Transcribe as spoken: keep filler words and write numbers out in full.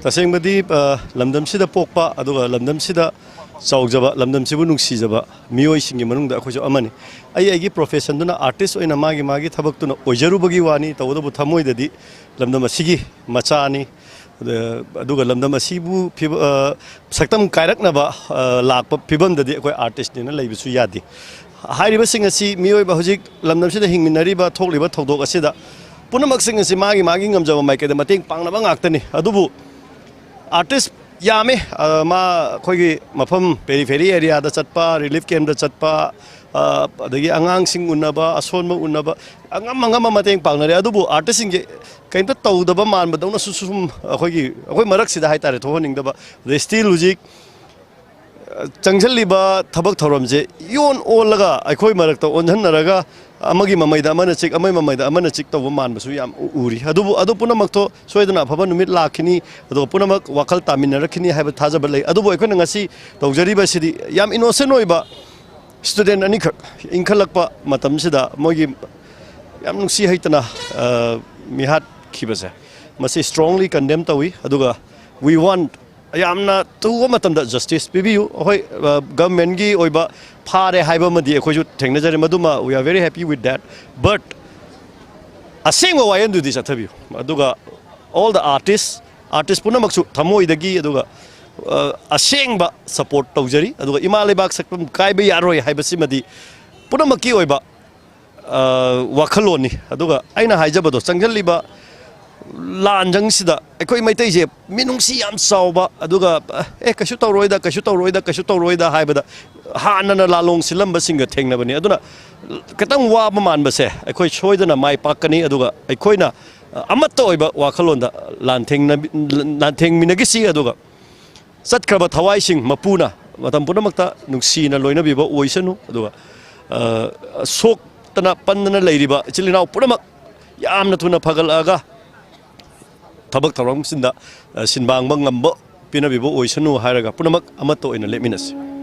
ꯇꯁꯦꯡꯕꯗꯤ, ꯑ, ꯂꯝꯗꯝꯁꯤꯗ ꯄꯣꯛꯄ, ꯑꯗꯨꯒ ꯂꯝꯗꯝꯁꯤꯗ ꯆꯥꯎꯖꯕ, ꯂꯝꯗꯝꯁꯤꯕꯨ ꯅꯨꯡꯁꯤꯖꯕ ꯃꯤꯑꯣꯏꯁꯤꯡꯒꯤ ꯃꯅꯨꯡꯗ ꯑꯩꯈꯣꯏꯁꯨ ꯑꯃꯅꯤ꯫ ꯑꯩ ꯑꯩꯒꯤ professionꯗꯨꯅ artist ꯑꯣꯏꯅ ꯃꯥꯒꯤ ꯃꯥꯒꯤ ꯊꯕꯛꯇꯨꯅ ꯑꯣꯏꯖꯔꯨꯕꯒꯤ ꯋꯥꯅꯤ, ꯇꯧꯕꯇꯕꯨ ꯊꯃꯣꯏꯗꯗꯤ ꯂꯝꯗꯝ ꯑꯁꯤꯒꯤ ꯃꯆꯥꯅꯤ꯫ ꯑꯗ-, ꯑꯗꯨꯒ ꯂꯝꯗꯝ ꯑꯁꯤꯕꯨ ꯐꯤꯕ-, ꯑ, ꯁꯛꯇꯝ ꯀꯥꯏꯔꯛꯅꯕ, ꯑ, ꯂꯥꯛꯄ ꯐꯤꯕꯝꯗꯗꯤ ꯑꯩꯈꯣꯏ artistꯅꯦꯅ ꯂꯩꯕꯁꯨ ꯌꯥꯗꯦ꯫ ꯍꯥꯏꯔꯤꯕꯁꯤꯡ ꯑꯁꯤ ꯃꯤꯑꯣꯏꯕ ꯍꯧꯖꯤꯛ ꯂꯝꯗꯝꯁꯤꯗ ꯍꯤꯡꯃꯤꯟꯅꯔꯤꯕ, ꯊꯣꯛꯂꯤꯕ ꯊꯧꯗꯣꯛ ꯑꯁꯤꯗ ꯄꯨꯝꯅꯃꯛꯁꯤꯡ ꯑꯁꯤ ꯃꯥꯒꯤ ꯃꯥꯒꯤ ꯉꯝꯖꯕ ꯃꯥꯏꯀꯩꯗ ꯃꯇꯦꯡ ꯄꯥꯡꯅꯕ ꯉꯥꯛꯇꯅꯤ꯫ ꯑꯗꯨꯕꯨ artist ꯌꯥꯝꯃꯤ꯫ ꯑ, ꯃꯥ ꯑꯩꯈꯣꯏꯒꯤ ꯃꯐꯝ periphery areaꯗ ꯆꯠꯄ, relief campꯇ ꯆꯠꯄ, ꯑ, ꯑꯗꯒꯤ ꯑꯉꯥꯡꯁꯤꯡ ꯎꯅꯕ, ꯑꯁꯣꯟꯕ ꯎꯅꯕ, ꯑꯉꯝ ꯑꯉꯝꯕ ꯃꯇꯦꯡ ꯄꯥꯡꯅꯔꯦ꯫ ꯑꯗꯨꯕꯨ artistꯁꯤꯡꯁꯦ ꯀꯩꯝꯇ ꯇꯧꯗꯕ ꯃꯥꯟꯕꯗꯧꯅꯁꯨ ꯁꯨꯝ ꯑꯩꯈꯣꯏꯒꯤ, ꯑꯩꯈꯣꯏ ꯃꯔꯛꯁꯤꯗ ꯍꯥꯏꯇꯥꯔꯦ, ꯊꯣꯛꯍꯟꯅꯤꯡꯗꯕ꯫ ꯑꯗꯩ still ꯍꯧꯖꯤꯛ, ꯑ, ꯆꯪꯁꯤꯜꯂꯤꯕ ꯊꯕꯛ ꯊꯧꯔꯝꯁꯦ ꯏꯌꯣꯟ ꯑꯣꯜꯂꯒ ꯑꯩꯈꯣꯏ ꯃꯔꯛꯇ ꯑꯣꯟꯁꯤꯟꯅꯔꯒ ꯑꯃꯒꯤ ꯃꯃꯩꯗ ꯑꯃꯅ ꯆꯤꯛ, ꯑꯃꯒꯤ ꯃꯃꯩꯗ ꯑꯃꯅ ꯆꯤꯛ ꯇꯧꯕ ꯃꯥꯟꯕꯁꯨ ꯌꯥꯝ ꯎ-, ꯎꯔꯤ꯫ ꯑꯗꯨꯕꯨ ꯑꯗꯨ ꯄꯨꯝꯅꯃꯛꯇꯣ ꯁꯣꯏꯗꯅ ꯑꯐꯕ ꯅꯨꯃꯤꯠ ꯂꯥꯛꯈꯤꯅꯤ, ꯑꯗꯨꯒ ꯄꯨꯝꯅꯃꯛ ꯋꯥꯈꯜ ꯇꯥꯃꯤꯟꯅꯔꯛꯈꯤꯅꯤ ꯍꯥꯏꯕ ꯊꯥꯖꯕ ꯂꯩ꯫ ꯑꯗꯨꯕꯨ ꯑꯩꯈꯣꯏꯅ ꯉꯁꯤ ꯇꯧꯖꯔꯤꯕꯁꯤꯗꯤ ꯌꯥꯝ innocent ꯑꯣꯏꯕ student ꯑꯅꯤꯈꯛ ꯏꯟꯈꯠꯂꯛꯄ ꯃꯇꯝꯁꯤꯗ ꯃꯣꯏꯒꯤ ꯌꯥꯝ ꯅꯨꯡꯁꯤ ꯍꯩꯇꯅ, ꯑ, ꯃꯤꯍꯥꯠꯈꯤꯕꯁꯦ, ꯃꯁꯤ strongly condemn ꯇꯧꯏ꯫ ꯑꯗꯨꯒ we want, ꯌꯥꯝꯅ ꯊꯨꯕ ꯃꯇꯝꯗ justice ꯄꯤꯕꯤꯌꯨ꯫ ꯑꯩꯈꯣꯏ, ꯑ, governmentꯀꯤ ꯑꯣꯏꯕ ꯐꯥꯔꯦ ꯍꯥꯏꯕ ꯑꯃꯗꯤ ꯑꯩꯈꯣꯏꯁꯨ ꯊꯦꯡꯅꯖꯔꯦ, ꯃꯗꯨꯃ we are very happy with that, but ꯑꯁꯦꯡꯕ ꯋꯥꯌꯦꯜꯗꯨꯗꯤ ꯆꯠꯊꯕꯤꯌꯨ꯫ ꯑꯗꯨꯒ all the artists, artist ꯄꯨꯝꯅꯃꯛꯁꯨ ꯊꯃꯣꯏꯗꯒꯤ, ꯑꯗꯨꯒ, ꯑ, ꯑꯁꯦꯡꯕ support ꯇꯧꯖꯔꯤ꯫ ꯑꯗꯨꯒ ꯏꯃꯥ ꯂꯩꯕꯥꯛ ꯁꯛꯇꯝ ꯀꯥꯏꯕ ꯌꯥꯔꯣꯏ ꯍꯥꯏꯕꯁꯤꯃꯗꯤ ꯄꯨꯝꯅꯃꯛꯀꯤ ꯑꯣꯏꯕ, ꯑ, ꯋꯥꯈꯜꯂꯣꯟꯅꯤ꯫ ꯑꯗꯨꯒ ꯑꯩꯅ ꯍꯥꯏꯖꯕꯗꯣ, ꯆꯪꯁꯤꯜꯂꯤꯕ ꯂꯥꯟꯖꯪꯁꯤꯗ ꯑꯩꯈꯣꯏ ꯃꯩꯇꯩꯁꯦ ꯃꯤꯅꯨꯡꯁꯤ ꯌꯥꯝ ꯆꯥꯎꯕ, ꯑꯗꯨꯒ, "ꯑꯦ, ꯀꯩꯁꯨ ꯇꯧꯔꯣꯏꯗ, ꯀꯩꯁꯨ ꯇꯧꯔꯣꯏꯗ, ꯀꯩꯁꯨ ꯇꯧꯔꯣꯏꯗ" ꯍꯥꯏꯕꯗ ꯍꯥꯟꯅꯅ ꯂꯥꯂꯣꯡ ꯁꯤꯜꯂꯝꯕꯁꯤꯡꯒ ꯊꯦꯡꯅꯕꯅꯤ꯫ ꯑꯗꯨꯅ ꯈꯤꯇꯪ ꯋꯥꯕ ꯃꯥꯟꯕꯁꯦ ꯑꯩꯈꯣꯏ ꯁꯣꯏꯗꯅ ꯃꯥꯏ ꯄꯥꯛꯀꯅꯤ꯫ ꯑꯗꯨꯒ ꯑꯩꯈꯣꯏꯅ ꯑꯃꯠꯇ ꯑꯣꯏꯕ ꯋꯥꯈꯜꯂꯣꯟꯗ ꯂꯥꯟꯊꯦꯡꯅꯕꯤ-, ꯂꯥꯟꯊꯦꯡꯃꯤꯟꯅꯈꯤꯁꯤ꯫ ꯑꯗꯨꯒ ꯆꯠꯈ꯭ꯔꯕ ꯊꯋꯥꯏꯁꯤꯡ ꯃꯄꯨꯅ ꯃꯇꯝ ꯄꯨꯝꯅꯃꯛꯇ ꯅꯨꯡꯁꯤꯅ ꯂꯣꯏꯅꯕꯤꯕ ꯑꯣꯏꯁꯅꯨ꯫ ꯑꯗꯨꯒ, ꯑ, ꯁꯣꯛꯇꯅ ꯄꯟꯗꯅ ꯂꯩꯔꯤꯕ ꯏꯆꯤꯜ ꯏꯅꯥꯎ ꯄꯨꯝꯅꯃꯛ ꯌꯥꯝꯅ ꯊꯨꯅ ꯐꯒꯠꯂꯛꯑꯒ ꯊꯕꯛ ꯊꯧꯔꯝꯁꯤꯡꯗ, ꯑ, ꯁꯤꯟꯕꯥꯡꯕ ꯉꯝꯕ ꯄꯤꯅꯕꯤꯕ ꯑꯣꯏꯁꯅꯨ ꯍꯥꯏꯔꯒ ꯄꯨꯝꯅꯃꯛ ꯑꯃꯠꯇ ꯑꯣꯏꯅ ꯂꯦꯞꯃꯤꯟꯅꯁꯤ꯫